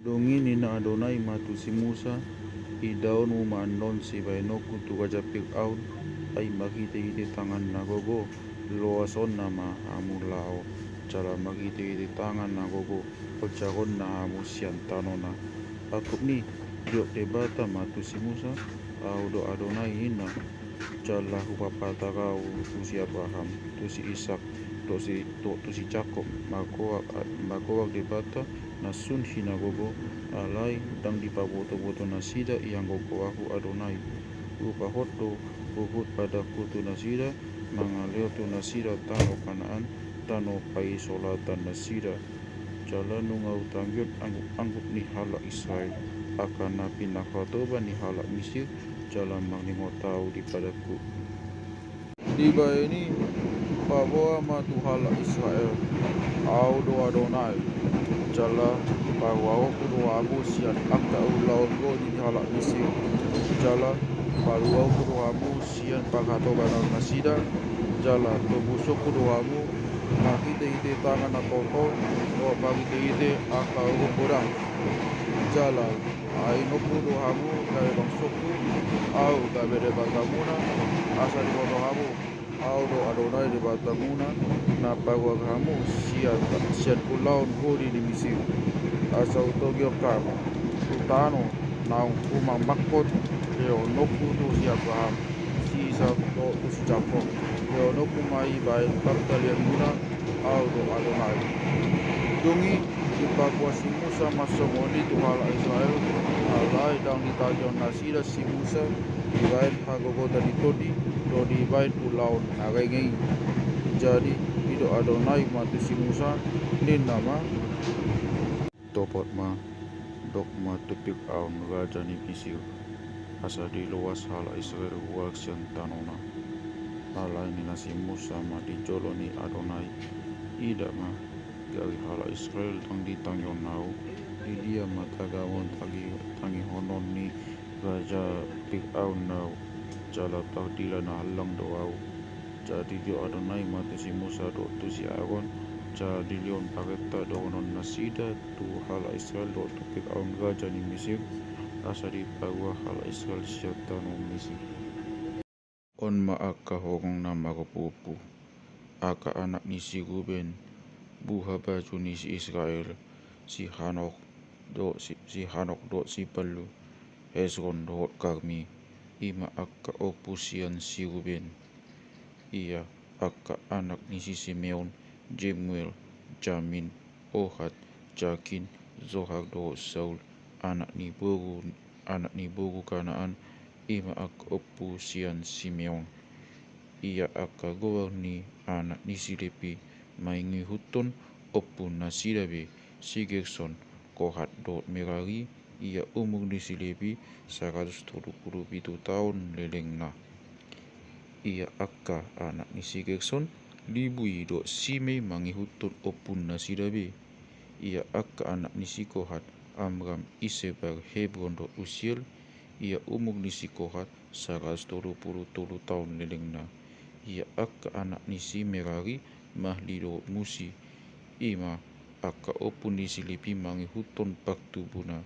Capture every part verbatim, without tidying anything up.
Dung i ninna Adonai ma tu si Musa: Idaonmu ma annon sibahenonku tu raja Piraon, ai marhitehite tangan na gogo loasonna ma hamu laho, jala marhitehite tangan na gogo ojaronna hamu sian tanona. Angkup ni, didok Debata ma tu si Musa: Ahu do Adonai, ninna, jala hupapatar ahu tu si Abraham, tu si Isak, dohot tu si Jakob, margoar, margoar Debata na sun hinagogo. Alai ndang dipabotoboto nasida ianggo goarhu Adonai. Hupahot do huhut padangku tu nasida, mangalehon tu nasida tano Kanaan, tano paisolatan nasida. Jala nunga hutangihon anggup-anggup ni halak Israel, angka na pinarhatoban ni halak Misir, jala marningot ahu di padangku. Dibahen i, paboa ma tu halak Israel: Ahu do Adonai, jala paluahonku do hamu sian angka ulaon godi ni halak Misir, jala paluahonku do hamu sian parhatobanon nasida, jala tobusonku do hamu marhitehite tangan na tolhol dohot marhitehite angka ogot godang. Jala ainonku do hamu gabe bangsongku, ahu gabe Debatamuna, asa diboto hamu, ahu do Adonai Debatamuna, na paluahon hamu sian, sian ulaon godi ni Misir, asa hutogihon hamu tu tano naung humamangkon lehononku tu si Abraham, si Isak dohot tu si Jakob. Lehononku ma i bahen partalianmuna, ahu do Adonai. Dung i dipaboa si Musa ma songon i tu halak Israel, alai ndang ditangihon nasida si Musa dibahen hagogotan ni tondi dohot dibahen ulaon na renge i. Jadi didok Adonai ma tu si Musa, ninna ma: Topot ma, dok ma tu Piraon raja ni Misir, asa diloas halak Israel ruar sian tanona. Alai ninna si Musa ma di jolo ni Adonai: Ida ma, gari halak Israel ndang ditangihon ahu, di dia ma tagamon tangi-, tangihonon ni raja Piraon na ahu, jala pardila na hallang do ahu. Jadi didok Adonai ma tu si Musa dohot tu si Aron, jala dilehon parenta dohonon nasida tu halak Israel dohot tu Piraon raja ni Misir, asa dipaluah halak Israel sian tano Misir. On ma angka horong na marompuompu, angka anak ni si Ruben, buhabaju ni si Israel, si Hanok dohot si, si Hanok dohot si Pallu, Hesron dohot Karmi, i ma angka ompu sian si Ruben. Ia angka anak ni si Simeon, Jemuel, Jamin, Ohad, Jakin, Zohar dohot Saul, anak ni boru, anak ni boru Kanaan, i ma angka ompu sian Simeon. Ia angka goar ni anak ni si Lepi mangihuthon ompunasida be, si Gerson, Kohat dohot Merari. Ia umur ni si Lepi saratus tolu pulu pitu taon lelengna. Ia angka anak ni si Gerson, Libui dohot Simei mangihuthon ompunasida be. Ia angka anak ni si Kohat, Amram, Isebar, Hebron dohot Usiel. Ia umur ni si Kohat saratus tolu pulu tolu taon lelengna. Ia angka anak ni si Merari, Mahli dohot Musi. I ma angka ompu ni si Lepi mangihuthon partubuna.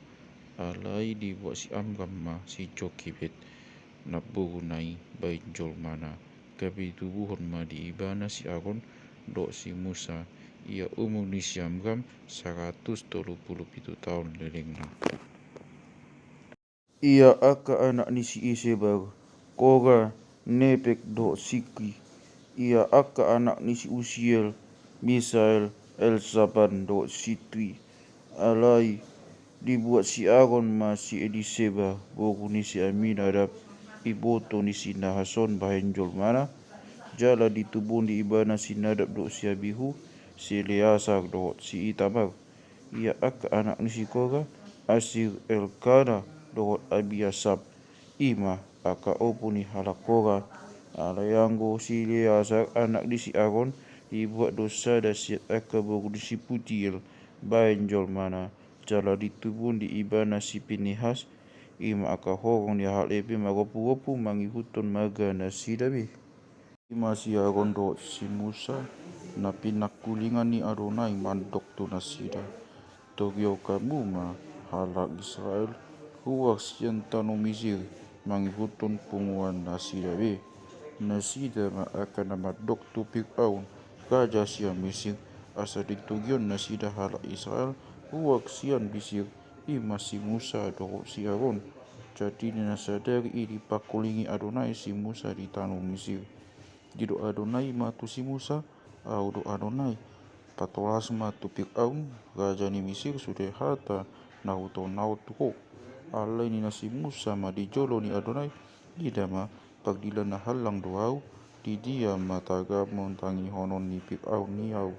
Alai dibuat si Amram ma si Jokebed, namboruna i, bahen jolmana, gabe ditubuhon ma di ibana si Aron dohot si Musa. Ia umur ni si Amram saratus tolu pulu pitu taon lelengna. Ia angka anak ni si Isebar, Kora, Nepeg dohot Sikri. Ia angka anak ni si Usiel, Misael, Elsapan dohot Sitri. Alai dibuat si Aron ma si Eliseba, boru ni si Aminadab, iboto ni si Nahason, bahen jolmana, jala ditubuhon di ibana si Nadab dohot si Abihu, si Eleasar dohot si Itamar. Ia angka anak ni si Kora, Asir, Elkana dohot Abiasap. I ma angka ompu ni halak Kora. Alai anggo si Eleasar, anak ni si Aron, dibuat do sada sian angka boru ni si Putiel, bahen jolmana, jala ditubuhon di ibana si Pinehas. I ma angka horong ni halak Lepi marompuompu mangihuthon marganasida be. I ma si Aron dohot si Musa, na pinangkulingan ni Adonai, mandok tu nasida: Togihon hamu ma halak Israel ruar sian tano Misir mangihuthon punguan nasida be. Nasida ma angka na mandok tu Firaun, raja sian Misir, asa ditogihon nasida halak Israel ruar sian Misir, i ma si Musa dohot si Aron. Jadi di na sadari i dipangkulingi Adonai si Musa di tano Misir. Didok Adonai ma tu si Musa, Ahu do Adonai. Patolhas ma tu Firaun, raja ni Misir, sude hata na hutaonahon tu ho. Alai ninna si Musa ma di jolo ni Adonai, ida ma, pardila na hallang do ahu, di dia ma tagamon tangihonon ni Firaun i ahu.